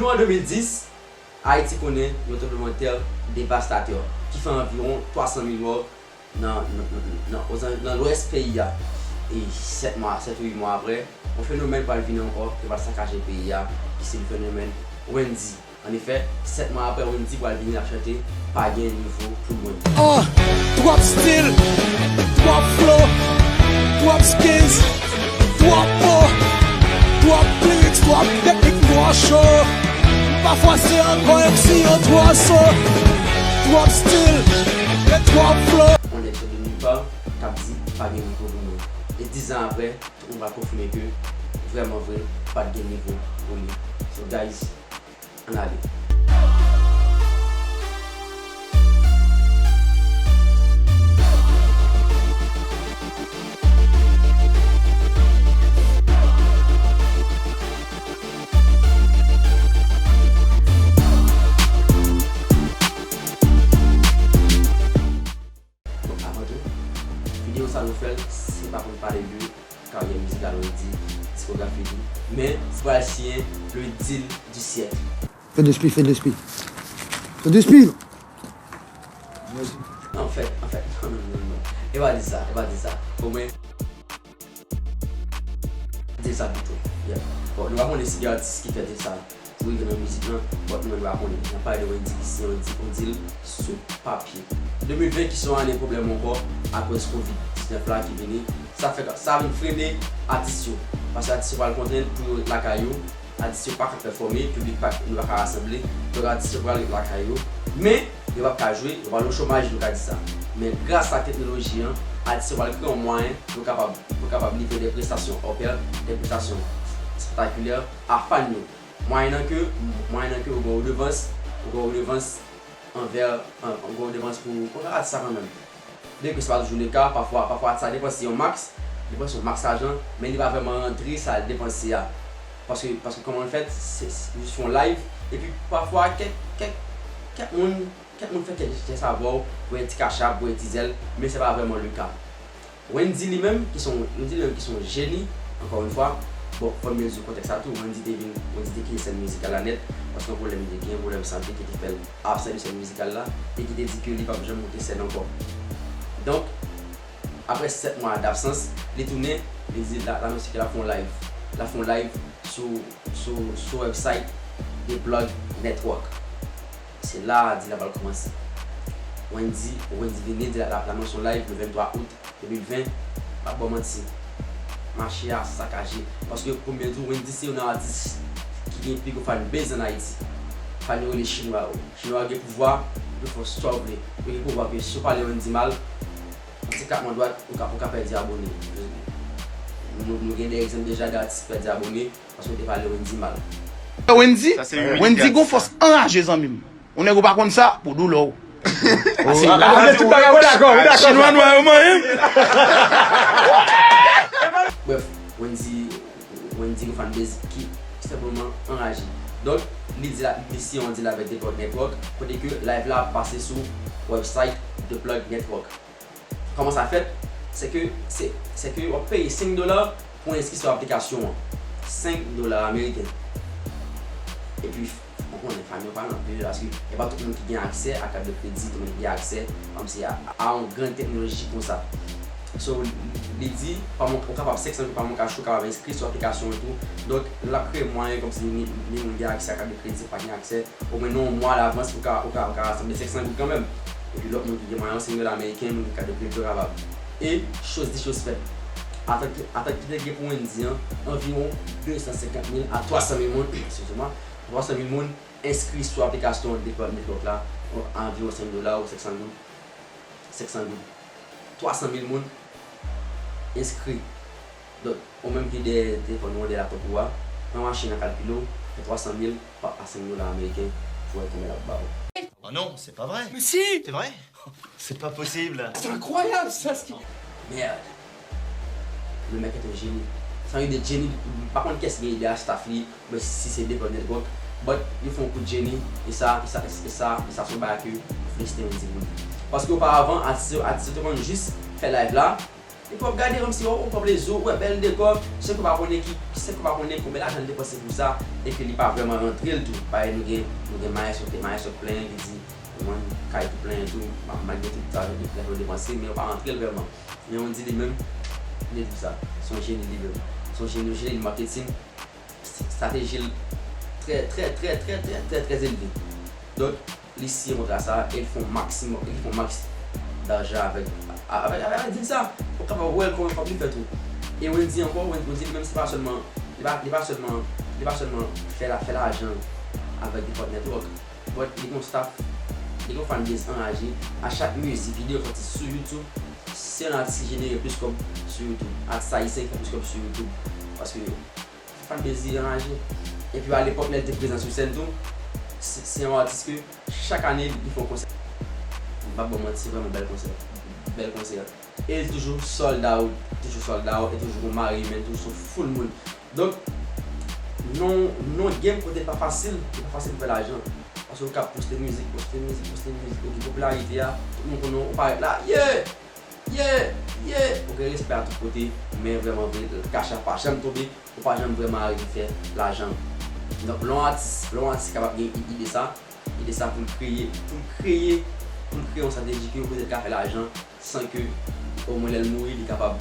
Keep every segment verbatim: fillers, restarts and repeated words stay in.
An de mil dis, Ayiti konnen yon tranblemanntè devastatè ki fè anviwon twa san mil mò nan, nan, nan, nan, ozan-, nan lwès peyi a. E sèt mwa, sèt ou uit mwa apre, yon fenomèn pral vini ankò ki pral sakaje peyi a, ki se fenomèn Wendyy. Annefè, sèt mwa apre, Wendyy pral vini ap chante Pa gen nivo pou mwen. Ah, twòp stil, twòp flow, twòp skills, twòp mo, twòp lyrics, twòp teknik, twò cho. Pafwa se ankò M C yo twò so. Twòp stil e twòp flow. On nèg soti nulle part k ap di pa gen nivo pou mwen. E dizan apre, tout moun pral konfime ke vrèman vre, pa t gen nivo pou li. So guys, ann ale. Bon, avan tou, videyo sa nou fè l, se pa pou n pale de karyè mizikal Wendyy, diskografi li, men li pral siyen le deal du siècle. Fè de spi, fè de spi. Fè de spi. Anfèt, anfèt, non, non, non, non. E pa di sa, e pa di sa. Pou mwen, deal sa pito. Yeah. Bon, nou pa konnen si gen atis ki fè deal sa pou rive nan mizik lan, but nou menm nou pa konnen. N ap pale de Wendyy ki siyen yon di-, yon deal sou papye. De mil ven ki se yon ane pwoblèm ankò, akoz kovid diznèf la ki vini, sa fè, sa vin frennen atis yo. Paske atis yo pral kontrenn pou yo ret lakay yo, atis yo pa ka pèfòme, piblik pa, nou pa ka rasanble, donk atis yo pral ret lakay yo. Men, yo p ap ka jwe, yo pral nan chomaj, nou ka di sa. Men gras a teknoloji an, atis yo pral kreye yon mwayen pou kapab, pou kapab livre de prestasyon hors pair, de prestasyon spektakilè a fan yo. Mwayennan ke, mwayennan ke ou gen yon redevans, ou gen yon redevans anvè, an, ou gen yon redevans pou, pou atis sa kanmenm. Byenke se pa toujou le ka, pafwa, pafwa atis sa depanse yon max, depanse yon max lajan, men li pa vrèman rantre sa l depanse a. Paske, paske kòman l fèt, se, se jis fè yon live, epi pafwa kèk, kèk, kèk moun, kèk moun fè kèk jès avè w, voye ti kachap, voye ti zèl, men se pa vrèman le ka. Wendyy li menm, ki se yon, Wendyy li menm ki se yon jeni, ankò yon fwa, bon, fò m byen di w kontèks la tou, Wendyy te vin, Wendyy te kite sèn mizikal la nèt, paske yon pwoblèm li te gen, pwoblèm sante ki te fè l absent de sèn mizikal la, e ki te di ke li p ap janm moute sèn ankò. Donk, apre sèt mwa dabsans, li tounen, li di, l a, l anonse ke l ap fè yon live. L ap fè yon live sou, sou, sou website The Plug Network. Se la deal la pral kòmanse. Wendyy, Wendyy vini, di l ap, l ap anonse yon live le venntwa out de mil ven, m ap ba w manti. Mache a sakaje. Paske, pou m byen di w, Wendyy se youn nan atis ki gen pi gwo fanbase ann Ayiti. Fan yo rele Chinwa yo. Chinwa yo gen pouvwa, yo fè w sa w vle. Yo gen pouvwa ke si w pale Wendyy mal, yon ti klakman dwèt, ou ka, ou ka pèdi abone. Nou, nou gen de egzanp deja de atis ki pèdi abone, paske yo te pale Wendyy mal. Wendyy, Wendyy gon fòs anraje, zanmi m. Yon nèg ou pa konn sa, pou doulè w. Chinwa nwa yo manyen. Brèf, Wendyy, Wendyy gon fanbase ki senpleman anraje. Donk, li di la, li siyen yon deal avèk The Plug Network, kote ke live la ap pase sou website The Plug Network. Kòman sa fèt? Se ke, se, se ke w ap peye senk dola pou enskri sou aplikasyon an. Senk dola ameriken. Epi, ou konnen, fanmi yo pa nan pil, paske e pa tout moun ki gen aksè a kat de kredi, tout moun ki gen aksè, kòmsi a, a yon gran teknoloji konsa. So, li di, pa mank, ou kapab senk san goud, pa mank achte, ou kapab enskri sou aplikasyon an tou. Donk, l ap kreye mwayen kòmsi ni, ni moun gen aksè a kat de kredi, pa gen aksè. Omwen nan yon mwa alavans, ou ka, ou ka, ou ka rasanble senk san goud kanmenm. Epi lòt moun ki gen mwayen, senk dola ameriken, moun ki kat de kredi yo kapab. E, choz di, choz fèt. Atant, atant ki te gen pou Wendyy an, anviwon de san senkant mil a twa san mil moun, eskize mwa, twa san mil moun enskri sou aplikasyon The Plug Network la, anviwon senk dola ou senk san goud, senk san goud. Twa san mil moun enskri. Donk, ou menm ki dèyè telefòn ou, dèyè laptop ou a, pran machin nan kalkile w, fè twa san mil pa, pa senk dola ameriken pou wè konbyen l ap ba ou. Oh non, c'est pas vrai. Mais si. C'est vrai. C'est pas possible. C'est incroyable, ça, ce qui... Merde. Le mec est un génie. C'est un idée de génie. M pa konn kiyès ki gen ide a, staff li, oubyen si se The Plug Network. But, yo fè yon kou de jeni, e sa, e sa, e sa, e sa se yon bagay ke m felisite Wendyy pou li. Paske oparavan, atis yo, atis yo te konn jis fè live la, Epi w ap gade kòmsi w, w pran plezi w, w wè bèl dekò, san ke w pa konnen ki, san ke w pa konnen konbyen lajan l depanse pou sa, e ke li pa vrèman rantre l tou. Parèy nou gen, nou gen Maestro, Maestro k plenyen, ki di, mwen, kay tou plenyen tou, ma-, malgre tout lajan l depanse, men yo pa rantre l vrèman. Men Wendy li menm, li di sa, se yon jeni li menm. Se yon jeni, yon jeni de maketing. Estrateji l trè, trè, trè, trè, trè, trè, trè elve. Donk, li siyen kontra sa e li fè yon maksimòm, li fè yon max dajan avèk, avèk, avèk, avèk dil sa. Ou kapab wè l kòman fòk li fè tou. E Wendy ankò, Wen-, Wendy li menm se pa sèlman, li pa, li pa sèlman, li pa sèlman fè la, fè lajan avèk Depot Network. But li gen yon staff, li gen yon fanbase anraje. A chak mizik, videyo sòti sou YouTube, se yon atis ki jenere plis kòb sou YouTube. Atis ayisyen ki fè plis kòb sou YouTube. Paske fanbase li anraje. Epi alepòk lè l te prezan sou sèn tou, se, se yon atis ke chak ane li fè yon konsè. M p ap ba w manti, se vrèman bèl konsè. Bèl konsè. E li toujou sold out, toujou sold out, e toujou gon mari, men toujou sou full moun. Donk, nou, nou nan yon game kote l pa fasil, li pa fasil pou fè lajan. Paske ou ka poste mizik, poste mizik, poste mizik, ou gen popilarite a, tout moun konnen w, ou parèt la, yeah! Yeah! Yeah! Ou gen respè a tout kote, men vrèman vre, kach la pa janm tonbe, ou pa janm vrèman arive fè lajan. Donk, lè yon atis, lè yon atis kapab gen ide sa, ide sa pou l kreye, pou l kreye, pou l kreye yon estrateji ke yo petèt ka fè lajan san ke omwen lè l mouri, li kapab,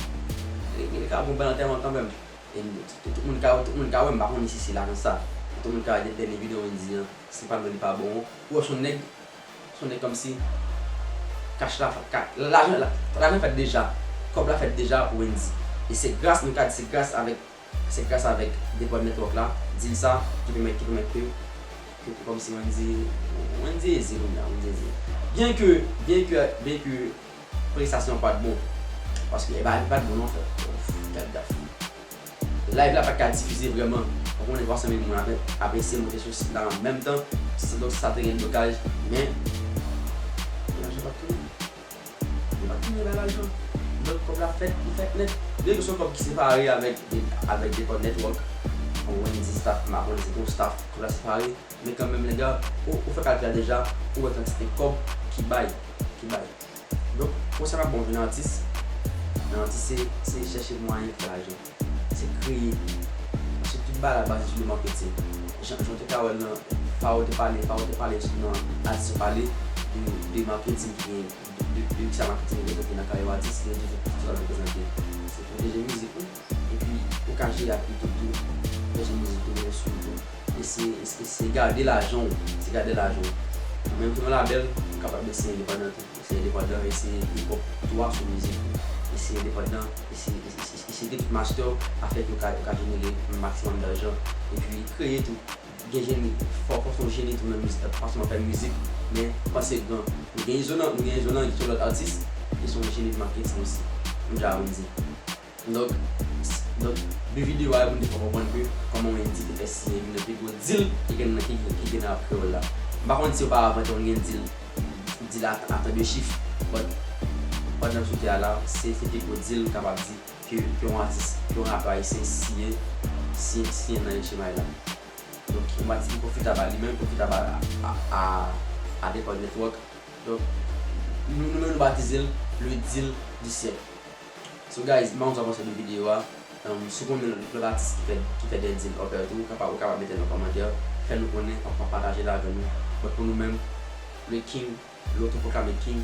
li, li kapab gon bèl antèman kanmenm. E tout, tout moun ka, tout moun ka wè, m pa konnen si se lajan sa. Tout moun ka wè dènye videyo Wendy an, se pa non li pa bon. Ou wè se yon nèg, se yon nèg kòmsi kach la, ka, lajan, la, lajan fèt deja. Kòb la fèt deja pou Wendy. E se gras, nou ka di se gras avèk Se gras avèk Depot Network la, dil sa, ki pèmèt, ki pèmèt ke, ke kòmsi Wendy, Wendy eze kounye a, Wendy eze. Byen ke, byen ke, byen ke prestasyon an pa t bon, paske e pa, e pa t bon non, frè. Gad gaf. Live la pa t ka difize vrèman. Ou konnen twa san mil moun ap, ap eseye monte sou sit la an menm tan. Donk sa te gen blokaj, men lajan pa t tounen. Li pa t tounen bay lajan. Donk, kòb la fèt, li fèt nèt. Byen ke se yon kòb ki separe avèk, avèk Depot Network, Wendy staff, m pa konnen se ki yon staff, kòb la separe. Men kanmenm, lè ou, ou fè kalkil la deja, ou wè kantite kòb ki bay, ki bay. Donk, konsèp ap bon jwenn atis. Men atis se, se chèche mwayen pou fè lajan. Se kreye. Paske tout bagay la baze sou le marketing. Jan, jan w te ka wè l nan, Faro te pale, Faro te pale nan atis yo pale de, de marketing ki gen, de, de, de kisa marketing reprezante nan karyè yon atis, de, de, de kisa l reprezante. Se pwoteje mizik ou, epi ou ka jere ak YouTube tou, pwoteje mizik ou, men sou YouTube. E se, e se, se gade lajan w, se gade lajan w. Ou menm ki nan labèl, ou kapab eseye endepandan tou. Eseye endepandan, eseye hip hop tou a sou mizik ou. Eseye endepandan, eseye, eseye, eseye, eseye gen tout master afin ke ou ka, ou ka jenere maksimòm dajan. Epi kreye tou. Gen jeni, fò, fò se yon jeni tou nan mizik la. Pa sèlman fè mizik, men panse gran. Nou gen Izolan, nou gen Izolan ki se yon lòt atis, ki se yon jeni de maketing osi. M ja vin di. Donk, s-, donk, bi videyo a, pou n te fè konprann ke kòman Wendy te fè siyen youn nan pi gwo dil ki gen nan, ki, ki gen nan rap kreyòl la. M pa konn si oparavan te konn gen dil, dil a, a tan de chif, but pandan sou tè a la, se, se pi gwo dil, m kapab di, ke, ke yon atis, ke yon rapè ayisyen siyen, siyen, siyen nan H M I la. Donk, yon atis ki pwofitab a li menm, pwofitab a, a, a, a Depot Network. Donk, nou, nou menm nou batize l le deal du siècle. So guys, m pa konn sa w panse de videyo a. Um, si w konnen lòt atis ki fè, ki fè de deal up tou, ou kapab, ou kapab mete nan kòmantè, fè nou konnen, pa, pa, pataje l avè nou. But pou nou menm, le king, le otopwoklame king,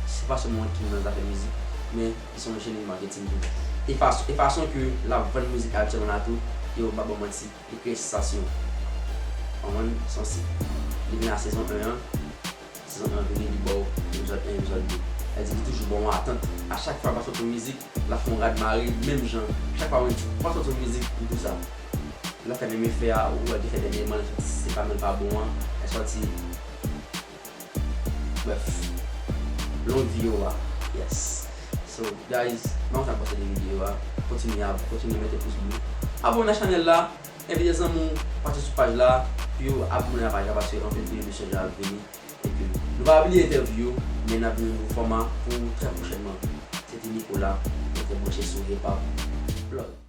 se pa sèlman yon king nan zafè mizik, men li se yon jeni marketing tou. E fas-, e fason ke l ap vann mizik aktyèlman la tou, yo, m pa ba w manti, li kreye sansasyon. Konprann? Sansi. Li vin a sezon en an, sezon en an vini, li ba w epizòd en, epizòd de. Sa vle di, li toujou ba w yon atant. A chak fwa l pa sòti yon mizik, l ap fè yon rad mare, menm jan. Chak fwa Wendy pa sòti yon mizik, li di w sa. L ap fè menm efè a, ou wè l te fè dènyèman, l sòti, se pa menm pa bon an. L sòti, brèf, long vi yo a. Yes. So, guys, m pa konn sa w panse de videyo a. Kontinye ab-, kontinye mete pous blu. Abòne a chanèl la. Envite zanmi w pase sou paj la pou yo abòne a paj la, paske anpil videyo de chèlè ap vini. Epi, nou pa bliye entèvyou yo, men n ap vin yon nouvo fòma pou trè pwochènman. Se te Nicolas, rete branche sou Hip Hop Blog.